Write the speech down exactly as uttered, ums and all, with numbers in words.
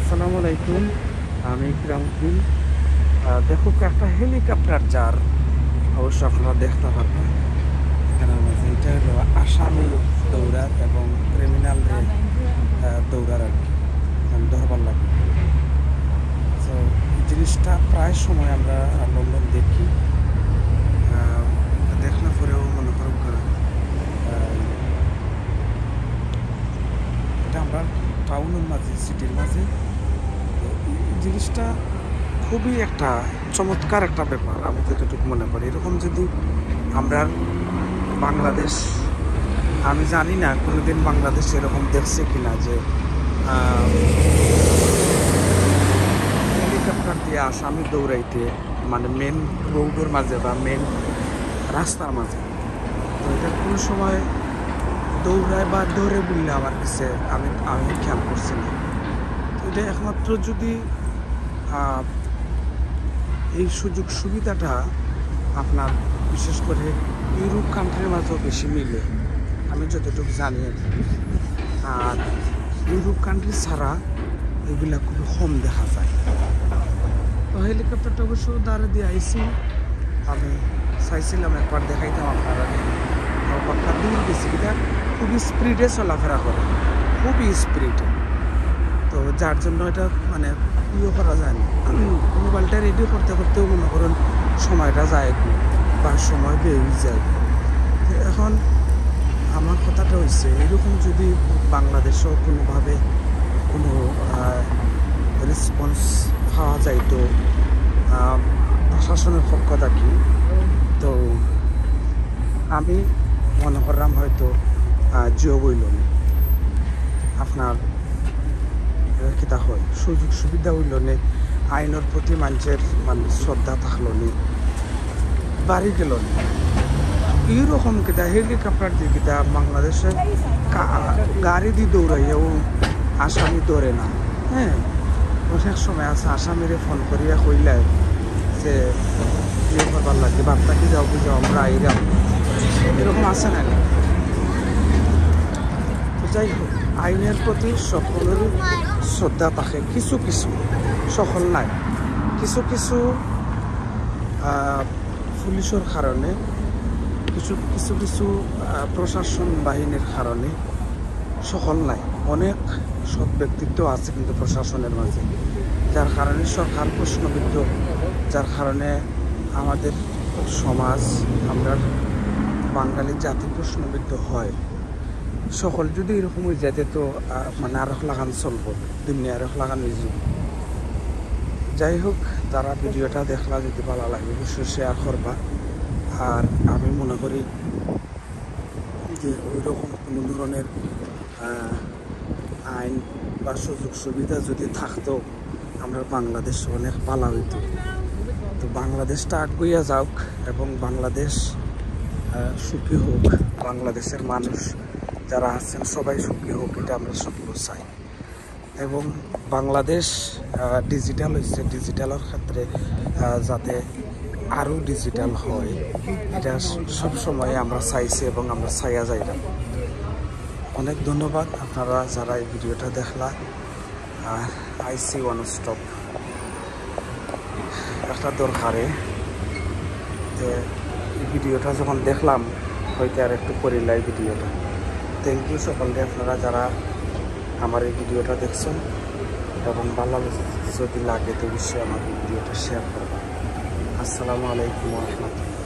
আসসালামু আলাইকুম, আমি ইকরামুদ্দিন। আহ, দেখুক, একটা হেলিকপ্টার যার, অবশ্য আপনারা দেখতে পারবেন এখানের মাঝে। এটা হলো আসামি দৌড়ার এবং ক্রিমিনাল রে, আহ, দৌড়ার আর কি, মানে ধরবার লাগে। তো এই জিনিসটা প্রায় সময় আমরা লন্ডন দেখি। আহ, দেখলে পরেও মনে করুক, আহ, এটা আমরা টাউনের মাঝে, সিটির মাঝে। তো এই জিনিসটা খুবই একটা চমৎকার একটা ব্যাপার, আমি যতটুকু মনে করি। এরকম যদি আমরা বাংলাদেশ, আমি জানি না কোনোদিন বাংলাদেশ এরকম দেখছে কিনা যে, আহ, হেলিকপ্টার দিয়ে আসামি দৌড়াইতে, মানে মেইন রোডের মাঝে বা মেইন রাস্তার মাঝে। তো এটা কোনো সময় দৌড়ায় বা ধরে বললে আমার কাছে, আমি, আমি খেয়াল করছি না। তো এটা একমাত্র যদি, আহ, এই সুযোগ সুবিধাটা আপনার বিশেষ করে ইউরোপ কান্ট্রির মাঝেও বেশি মিলে, আমি যতটুকু জানি আর কি। আর ইউরোপ কান্ট্রি ছাড়া এগুলা খুবই কম দেখা যায়। তো হেলিকপ্টারটা অবশ্য দাঁড়া দিয়ে আইছি, আমি চাইছিলাম একবার দেখাইতাম আপনারা। তো পাক্কা দূর গেছি, এটা খুবই স্পিডে চলাফেরা করে, খুবই স্পিডে। তো যার জন্য এটা মানে ইয়ে করা যায় না। মোবাইলটা রেডি করতে করতেও মনে করেন সময়টা যায় কি, বা সময় বেরিয়ে যায়। তো এখন আমার কথাটা হচ্ছে, এরকম যদি বাংলাদেশেও কোনোভাবে কোনো, আহ, রেসপন্স পাওয়া যাইতো, আহ, প্রশাসনের পক্ষ থাকি, তো আমি মনে করলাম হয়তো, আহ, জিও বইল আপনার, আহ, কিতা হয়, সুযোগ সুবিধা হইল নে, আইনের প্রতি মানুষের মানে শ্রদ্ধা থাকলো নে, বাড়ি গেল নে। এইরকম কিতা হেলিকপ্টার দিয়ে কিতা বাংলাদেশে কা-, গাড়ি দিয়ে দৌড়াইয়াও আসামি ধরে না? হ্যাঁ, অনেক সময় আছে আসামিরে ফোন করিয়া কইলাই যে ইয়ে করবার লাগে, বার্তা কি যাও কি যাও, আমরা আইরাম, এরকম আছে না? তো যাই হোক, আইনের প্রতি সকলেরই শ্রদ্ধা থাকে কিছু কিছু, সকল নাই, কিছু কিছু, আহ, পুলিশের কারণে, কিছু কিছু কিছু, আহ, প্রশাসন বাহিনীর কারণে, সকল নাই, অনেক সৎ ব্যক্তিত্ব আছে কিন্তু প্রশাসনের মাঝে, যার কারণে সরকার প্রশ্নবিদ্ধ, যার কারণে আমাদের সমাজ, আমরা বাঙালি জাতি প্রশ্নবিদ্ধ হয়। সকল যদি এরকম হয়ে যেতে তো, আহ, মানে আরো লাগান চলবো, দুনিয়া আরো লাগান হয়ে যাবো। যাই হোক, যারা ভিডিওটা দেখলা যদি ভালো লাগে অবশ্যই শেয়ার করবা। আর আমি মনে করি যে ওইরকম কোনো ধরনের, আহ, আইন বা সুযোগ সুবিধা যদি থাকতো, আমরা বাংলাদেশ অনেক ভালো হইতো। তো বাংলাদেশটা আগুইয়া যাক এবং বাংলাদেশ, আহ, সুখী হোক, বাংলাদেশের মানুষ যারা আছেন সবাই সুখী হোক, এটা আমরা সকলে চাই। এবং বাংলাদেশ, আহ, ডিজিটাল হইছে, ডিজিটালের ক্ষেত্রে, আহ, যাতে আরও ডিজিটাল হয়, এটা সব সময় আমরা চাইছি এবং আমরা চাইয়া যাইলাম। অনেক ধন্যবাদ আপনারা যারা এই ভিডিওটা দেখলা। আহ, আইসি ওয়ান স্টপ একটা দরকারে, যে এই ভিডিওটা যখন দেখলাম, হয়তো আর একটু করিলাই ভিডিওটা। থ্যাংক ইউ সকলকে, আপনারা যারা আমার এই ভিডিওটা দেখছেন এবং ভালো যদি লাগে তো অবশ্যই আমার এই ভিডিওটা শেয়ার করবেন। আসসালামু আলাইকুম ওয়া রাহমাতুল্লাহ।